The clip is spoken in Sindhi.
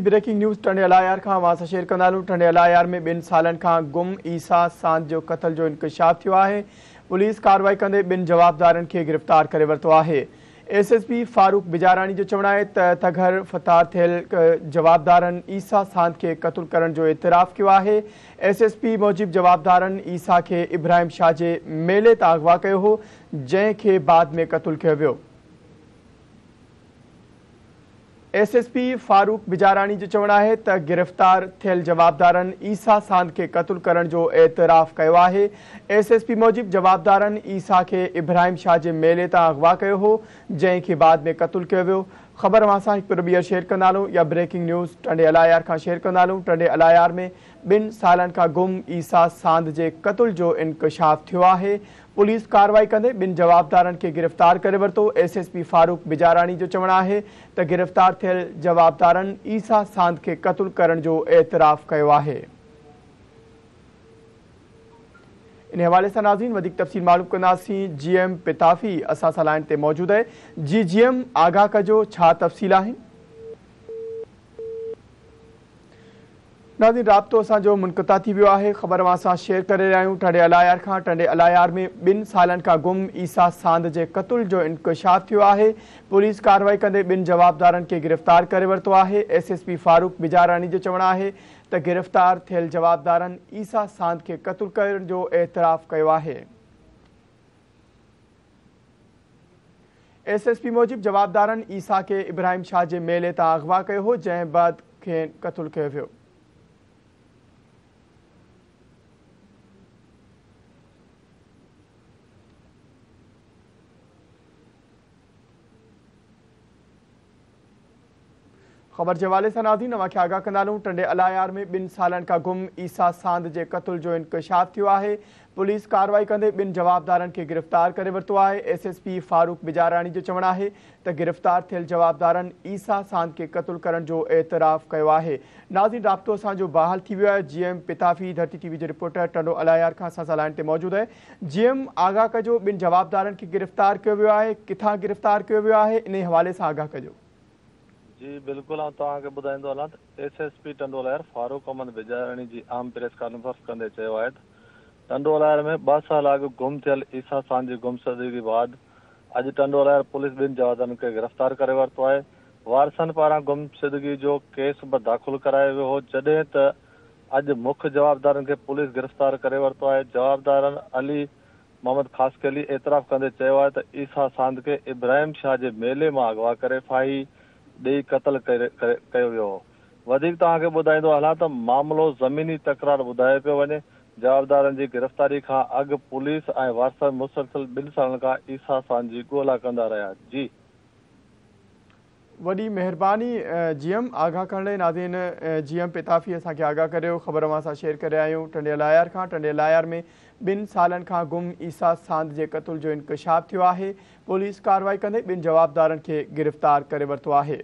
بريڪنگ نيوز ٽنڊي الايار کان اوهان سان شيئر ڪندا هلون ٽنڊي الايار ۾ ٻن سالن کان گم عيسيٰ ساند جو قتل جو انڪشاف ٿيو آهي پوليس ڪارروائي ڪندي ٻن جوابدارن کي گرفتار ڪري ورتو آهي S S P Farooq Bijarani جو چوڻ آهي ته تگهر فتار ٿيل جوابدارن عيسيٰ ساند کي قتل ڪرڻ جو اعتراف ڪيو آهي ايس ايس پي موجب جوابدارن عيسيٰ کي ابراهيم شاهه جي ميلي تان اغوا ڪيو هو جنهن کي بعد ۾ قتل ڪيو ويو. S S P Farooq Bijarani جو چوڻ آهي ته گرفتار ٿيل جوابدارن عيسيٰ ساند کي قتل ڪرڻ جو اعتراف ڪيو آهي. ايس ايس پي موجب جوابدارن عيسيٰ کي ابراهيم شاهه جي ميلي تان اغوا ڪيو هو، جنهن کي بعد ۾ قتل ڪيو ويو. خبر اوهان سان هڪ ڀيرو ٻيهر شيئر ڪندا هلون يا بريڪنگ نيوز ٽنڊي الايار کان شيئر ڪندا هلون ٽنڊي الايار ۾ ٻن سالن کان گم عيسيٰ ساند جي قتل جو انڪشاف ٿيو آهي. پوليس ڪارروائي ڪندي ٻن جوابدارن کي گرفتار ڪري ورتو، S S P Farooq Bijarani جو چوڻ آهي ته گرفتار ٿيل جوابدارن عيسيٰ ساند کي قتل ڪرڻ جو اعتراف ڪيو آهي. ان حوالي سان ناظرين وڌيڪ تفصيل معلوم ڪنداسين جي ايم پتافي اسان سان لائين تي موجود آهي جي جي ايم آگاهه ڪجو ڇا تفصيل آهن؟ ناظرين رابطو اسان جو منقطع ٿي ويو آهي خبر اوهان سان شيئر ڪري رهيا آهيون ٽنڊي الايار کان ٽنڊي الايار ۾ ٻن سالن کان گم عيسيٰ ساند جي قتل جو انڪشاف ٿيو آهي پوليس ڪارروائي ڪندي ٻن جوابدارن کي گرفتار ڪري ورتو آهي S S P Farooq Bijarani جو چوڻ آهي ته گرفتار ٿيل جوابدارن عيسيٰ ساند کي قتل ڪرڻ جو اعتراف ڪيو آهي. ايس ايس پي موجب جوابدارن عيسيٰ کي ابراهيم شاهه جي ميلي تان اغوا ڪيو هو جنهن بعد کين قتل ڪيو ويو. خبر جي حوالي سان ناظرين اوهان کي آگاهه ڪندا هلون ٽنڊي الايار ۾ ٻن سالن کان گم عيسيٰ ساند جي قتل جو انڪشاف ٿيو آهي پوليس ڪارروائي ڪندي ٻن جوابدارن کي گرفتار ڪري ورتو آهي S S P Farooq Bijarani جو چوڻ آهي ته گرفتار ٿيل جوابدارن عيسيٰ ساند کي قتل ڪرڻ جو اعتراف ڪيو آهي ناظرين رابطو اسان جو بحال ٿي ويو آهي G M Pitafi Dharti T V جو رپورٽر ٽنڊو الايار کان اسان سان لائين تي موجود آهي جي ايم آگاهه ڪجو ٻن جوابدارن کي گرفتار ڪيو ويو آهي ڪٿان گرفتار ڪيو ويو آهي انهي حوالي سان آگاهه ڪجو. جي بلڪل آئون توهان کي ٻڌائيندو هلان ته S S P Tando Allahyar Farooq Ahmed Bijarani جي اهم پريس ڪانفرنس ڪندي چيو آهي ته ٽنڊو الهيار ۾ ٻه سال اڳ گم ٿيل عيسيٰ سان جي گمشدگي بعد اڄ ٽنڊو الهيار پوليس ٻن جوابدارن کي گرفتار ڪري ورتو آهي وارثن پاران گمشدگي جو ڪيس به داخل ڪرايو ويو هو جڏهن ته اڄ مک جوابدارن کي پوليس گرفتار ڪري ورتو آهي جوابدارن علي محمد خاصخيلي اعتراف ڪندي چيو آهي ته عيسيٰ ساند کي ابراهيم شاهه جي ميلي مان اغوا ڪري ڦاهي ڏئي قتل ڪيو ويو هو. وڌيڪ توهان کي ٻڌائيندو هلان ته معاملو زميني تڪرار ٻڌايو پيو وڃي، جوابدارن جي گرفتاري کان اڳ پوليس ۽ وارثن مسلسل ٻن سالن کان عيسيٰ ساند جي ڳولا ڪندا رهيا. جي. وڏي مهرباني جي ايم آگاهه ڪرڻ لاء ناظرين جي ايم پتافي اسان کي آگاهه ڪريو خبر اوهان سان شيئر ڪري رهيا آهيون ٽنڊي الايار کان ٽنڊي الايار ۾ ٻن سالن کان گم عيسيٰ ساند جي قتل جو انڪشاف ٿيو آهي پوليس ڪارروائي ڪندي ٻن جوابدارن کي گرفتار ڪري ورتو آهي.